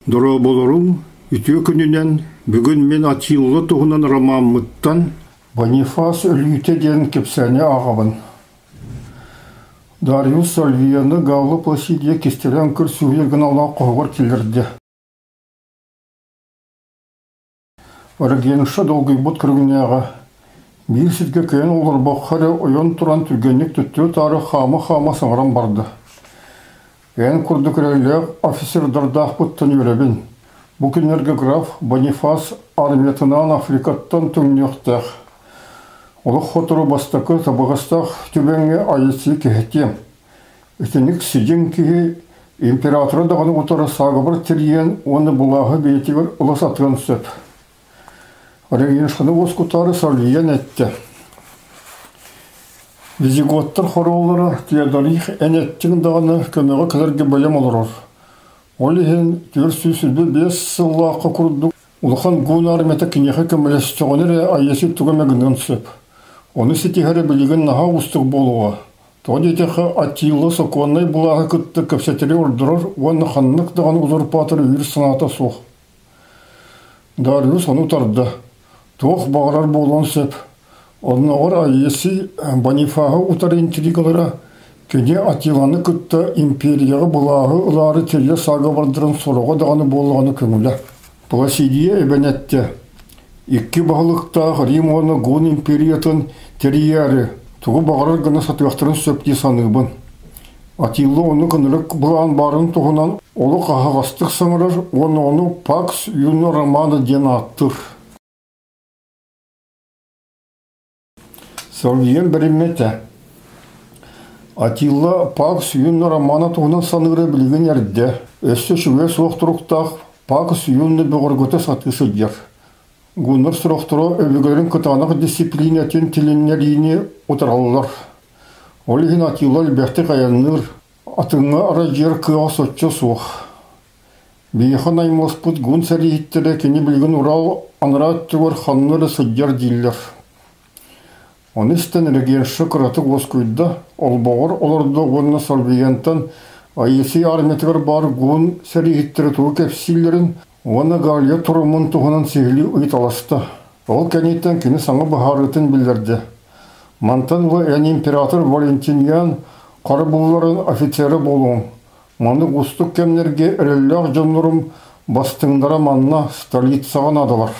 Дорооболоруҥ, үтүө күнүнэн! Бүгүн мин Атилла туһунан ромаммыттан Бонифас өлүүтэ диэн кэпсээни ааҕабын. Дариус Сальвияны Галла Пласидия кистэлэҥ көрсүһүү гыналаах хоһугар киллэрдэ. Регенша долгуйбут көрүҥнээҕэ, биир сиргэ кыайан олорбокко эрэ ойон туран түргэнник төттөрү-таары хаама-хаама саҥаран барда: «Эн курдук эрэллээх офицердардаахпыттан үөрэбин. Бу күннэргэ граф Бонифас армиятынаан Африкаттан төҥнүөхтээх. Олох сотору бастакы табыгастаах түгэҥҥэ айыцы кэһэтиэм. Итинник сидьиҥ киһи императоры даҕаны утары саагыбар тэрийэн уонна былааһы бэйэтигэр ыла сатыан сөп. Регеншаны уоскутаары саллыйан эттэ: «Визиготтар хоруоллара Теодорих эн эттиҥ даҕаны көмөҕө кэлэргэ бэлэм олорор. Ол иһин 425 сыллаахха курдук улахан гун армията киниэхэ көмөлөстөҕүнэ эрэ Айеси тугу эмэ гыныан сөп. Ону ситиһэрэ билигин наһаа уустук буолуоҕа. Тоҕо диэтэххэ, Атилла сокуоннай былааһы кытта кэпсэтэри ордорор уонна ханнык даҕаны узурпатор өйүүр санаата суох. Дариус ону тарда. Туох баҕарар буолуон сөп. Оннооҕор Аесий Бонифаһы утары интригалара кини Атиланы кытта империяҕа былааһы ылаары тэрийэ саагабардарын сороҕо даҕаны буоллаҕына көҥүлэ. Пласидия эбэн эттэ: Икки баһылыктаах Рим уонна Гун империятын тэрийээри тугу баҕарар гына сатыахтарын сөп дии саныыбын. Атилла оннук ынырык былаан баарын туһунан олох аһаҕастык саҥарар уонна ону Пакс Юно Романо диэн ааттыыр. Сылдьыйан бэриммэтэ. Атилла Пакс Юнна романа туһунан саныыра билигин эрдэ, өссө үчүгэйэ суох туруктаах Пакс Юнна бөҕөргөтө сатыы сылдьар. Гуннар сорохторо өбүгэлэрин кытаанах дисциплинатын тилиннэриини утараллар. Ол иһин Атилла элбэхтик айанныыр, атыҥҥа аралдьыйар кыаҕа соччо суох. Биһиэхэ наймыласпыт гун сэрииһиттэрэ кини билигин Урал анараа өттүгэр ханна эрэ сылдьар дииллэр. Ону истэн Регенша кыратык уоскуйда, олбоҕор олордо уонна Сорбиентан Аисий армиятыгар баар гун сэрииһиттэрэ тугу кэпсииллэрин уонна Галия турумун туһунан сиһилии ыйыталаста. Ол кэнниттэн кини саҥа быһаарыытын биллэрдэ. Мантан ыла эн император Валентиниан хара булларын офицера буолуоҥ. Маннык уустук кэмнэргэ эрэллээх дьоннорум бастыҥнара манна столицаҕа наадалар.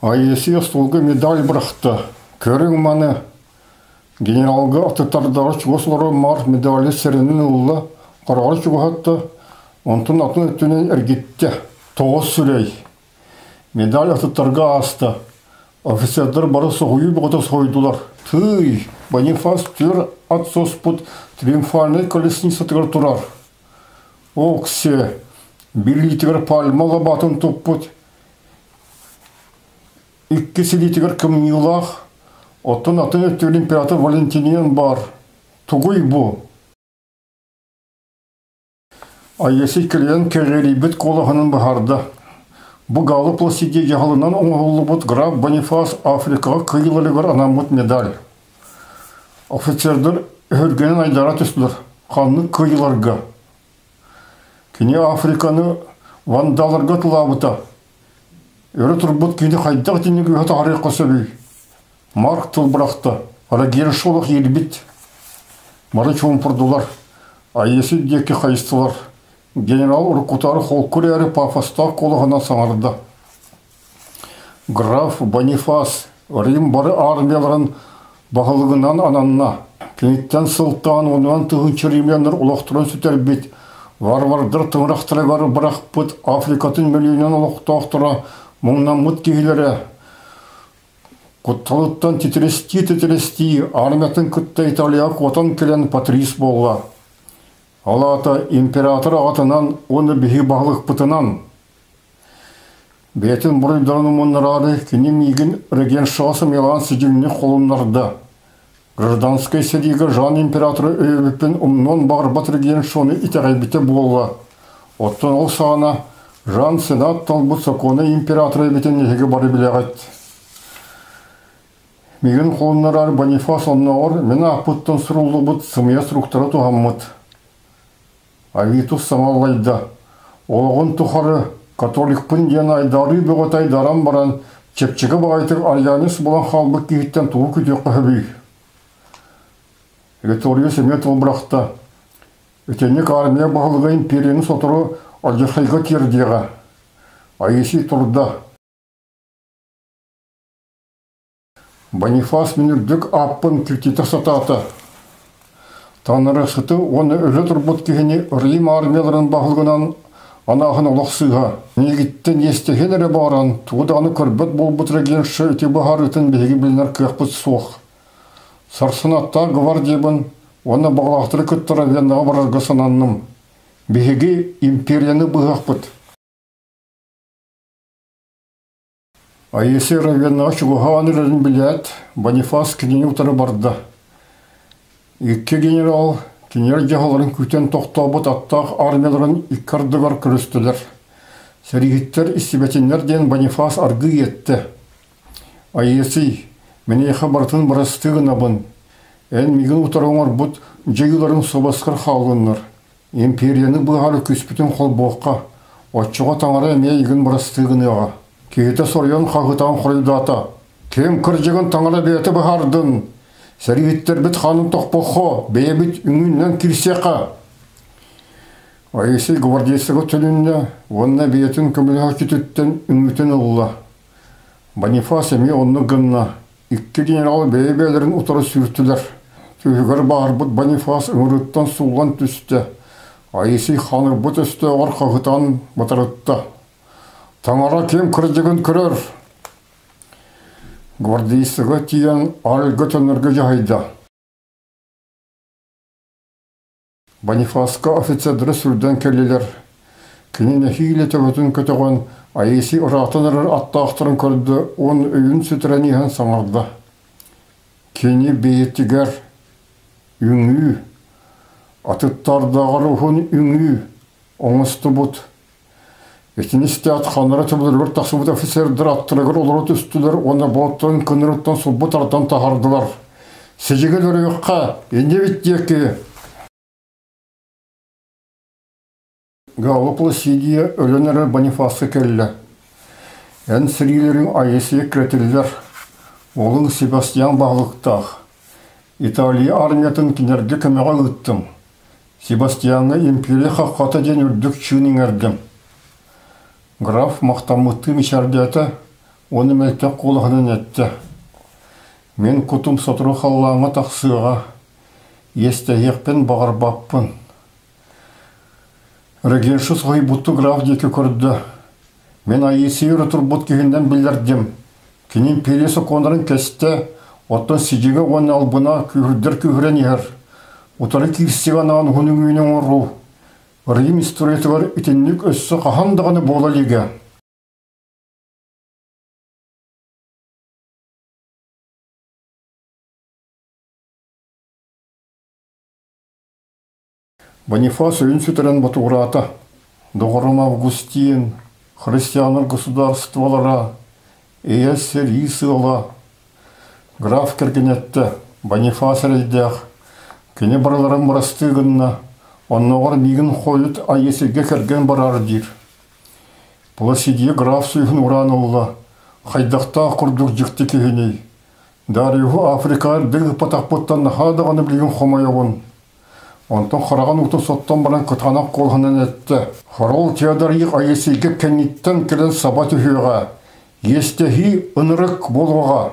Аесия остуолга медаль бырахта. Көрүҥ маны! Генералга атыттардаҕа чугас олорор Марк медали сэрэнэн ылла, хараҕар чугаһатта, онтон атын өттүнэн эргиттэ. Тоҕус сүрэй! Медаль атыттарга ааста. Офицердар бары соһуйуу бөҕөтө соһуйдулар. Тыый, Бонифас түөр ат соспут триумфальнай колесницатыгар турар. Оксе, билиитигэр пальма лабаатын туппут, иккис илиитигэр кымньыылаах, оттон атын өттүгэр император Валентиниан баар. Тугуй бу? Айеси кэлэн кэҕиэрийбит куолаһынан быһаарда: «Бу Гаала Пласидия дьаһалынан оҥоһуллубут граф Бонифас Африкаҕа кыайыыларыгар анаммыт медаль. Офицердар өһүргэнэн айдаара түстүлэр, ханнык кыайыыларга? Кини Африканы вандаларга тылаабыта. Өрө турбут киһини хайдах итинник үһэ таһаарыахха сөбүй? Марк тыл бырахта, Рагершолох иирбит. Бары чуумпурдулар, Айеси диэки хайыстылар. Генерал уруккутаары холку эрээри пафостаах куолаһынан саҥарда. Граф Бонифас Рим бары армияларын баһылыгынан ананна. Киниттэн сылтаан уонунан тыһыынча римляннар олохторун сүтэрбит, варвардар тыҥырахтарыгар бырахпыт Африкатын мөлүйүөнүнэн олохтоохторо муҥнаммыт киһилэрэ Кутталыттан титирэстии-титирэстии армиятын кытта Италияҕа куотан кэлэн Патрис буолла. Ол аата император аҕатынан уонна биһиги баһылыкпытынан. Бэйэтин буруйдарын умуннараары кини миигин регеншаҕа сымыйалаан сидьиҥник холуннарда. Гражданскай сэриигэ Жан императоры өйөөбүппүн умнуон баҕарбат регеншону итэҕэйбитэ буолла. Оттон ол саҕана Жан Сенат талбыт сокуона императора эбитин эһиги бары билэҕит. Миигин холуннарар Бонифас оннооҕор мин ааппыттан суруллубут сымыйа суруктары туһаммыт. Авитус саҥа аллайда. Олоҕун тухары католикпын диэн айдаарыы бөҕөтө айдаран баран, чэпчэки баҕайытык арьянец буолан хаалбыт киһиттэн тугу күтүөххэ сөбүй? Виториус эмиэ тыл бырахта. Итинник армия баһылыга империяны сотору алдьархайга тиэрдиэҕэ. Аисий турда. Бонифас мин үрдүк ааппын киртитэ сатаата. Таҥарасыты уонна өлө турбут киһини Рим армияларын баһылыгынан анааһын олох сыыһа. Миигиттэн иэстэһиэн эрэ баҕаран, тугу даҕаны көрбөт буолбут регенша ити быһаарыытын биһиги билинэр кыахпыт суох. Сарсын аттаах гвардиябын уонна баҕалаахтары кытта Равеннаҕа барарга сананным. Биһиги империяны быһыахпыт. Аисия Равеннаҕа чугаһаан эрэрин билээт, Бонифас кинини утары барда. Икки генерал кинилэр дьаһалларын күүтэн тохтообут аттаах армияларын икки ардыгар көрүстүлэр. Сэрииһиттэр истибэтиннэр диэн Бонифас аргыый эттэ. Аесий, миэхэ барытын бырастыы гынабын. Эн миигин утары оҥорбут дьайыыларыҥ суобаскар хааллыннар. Империяны быыһаары күүспүтүн холбуохха, оччоҕо таҥара эмиэ эйигин бырастыы гыныаҕа. Киһитэ соруйан хаһыытаан хоруйдаата: «Ким кырдьыгын таҥара бэйэтэ быһаардын! Сэрииһиттэрбит хаанын тохпоххо, бэйэбит үҥүүннэн киирсиэххэ!» Аисий гвардейцыга төнүннэ уонна бэйэтин көмөлөһөөччүтүттэн үҥүүтүн ылла. Бонифас эмиэ оннук гынна. Икки генерал бэйэ-бэйэлэрин утары сүүртүлэр. Түһүгэр баҕарбыт Бонифас ыҥырыыттан сууллан түстэ. Аисий хаанырбыт өстөөҕөр хаһытан батарытта. «Таҥара ким кырдьыгын көрөр?» Гвардейцыга тиийэн арыйга төннөргө дьаһайда. Бонифаска офицердары сүрдэн кэллилэр. Кини нэһиилэ төбөтүн көтөҕөн, Аисий ыраатан эрэр аттаахтарын көрдө уонна өйүн сүтэрэн иһэн саҥарда: «Кини бэйэтигэр үҥүү, атыттардааҕар уһун үҥүү оҥостубут. Итини истээт ханара төбөлөрүгэр тахсыбыт офицердар аттарыгар олоро түстүлэр уонна болоттарын кынырыттан сулбу тардан таһаардылар. Сидьиги өлөрүөххэ, иннибит диэки!» Галла Пласидия өлөн эрэр Бонифаска кэллэ. «Эн сэриилэриҥ Аисия кирэтиллэр. Уолуҥ Себастьян баһылыктаах. Италия армиятын кинилэргэ көмөҕө ыыттым. Себастьяҥҥа империя хаххата диэн үрдүк чыын иҥэрдим. Граф махтаммыттыы мичээрдээтэ уонна мөлтөх куолаһынан эттэ: «Мин кутум сотору халлааҥҥа тахсыаҕа, иэстэһиэхпин баҕарбаппын». Регенша соһуйбуттуу граф диэки көрдө. «Мин Аисия өрө турбут киһиннэн биллэрдим. Кини империя сокуоннарын кэстэ, оттон сидьигэ уонна албына күүһүрдэр күүһүрэн иһэр. Утары киирсигэ анаан уһун үҥүүнү оҥоруу. Рим историятыгар итинник өссө хаһан даҕаны буола илигэ. Бонифас өйүн сүтэрэн ботугураата. Доҕорум Августин, христианнар государстволара, эйэ сэрии сыала. Граф кэргэнэттэ, Бонифас эрэйдээх. Кини барыларын бырастыы гынна, оннооҕор миигин хойут айыы сиргэ кэргэн бараар диир. Пласидия граф сүүһүн ураан ылла, хайдахтаах курдук дьикти киһиний. Дариуһу Африкаҕа эрдэ ыыппатахпыттан наһаа даҕаны билигин хомойобун. Онтон хараҕын уутун соттон баран кытаанах куолаһынан эттэ: «Хорол Теодорих Айысыйга кэнниттэн кэлэн саба түһүөҕэ, иэстэһии ынырык буолуоҕа».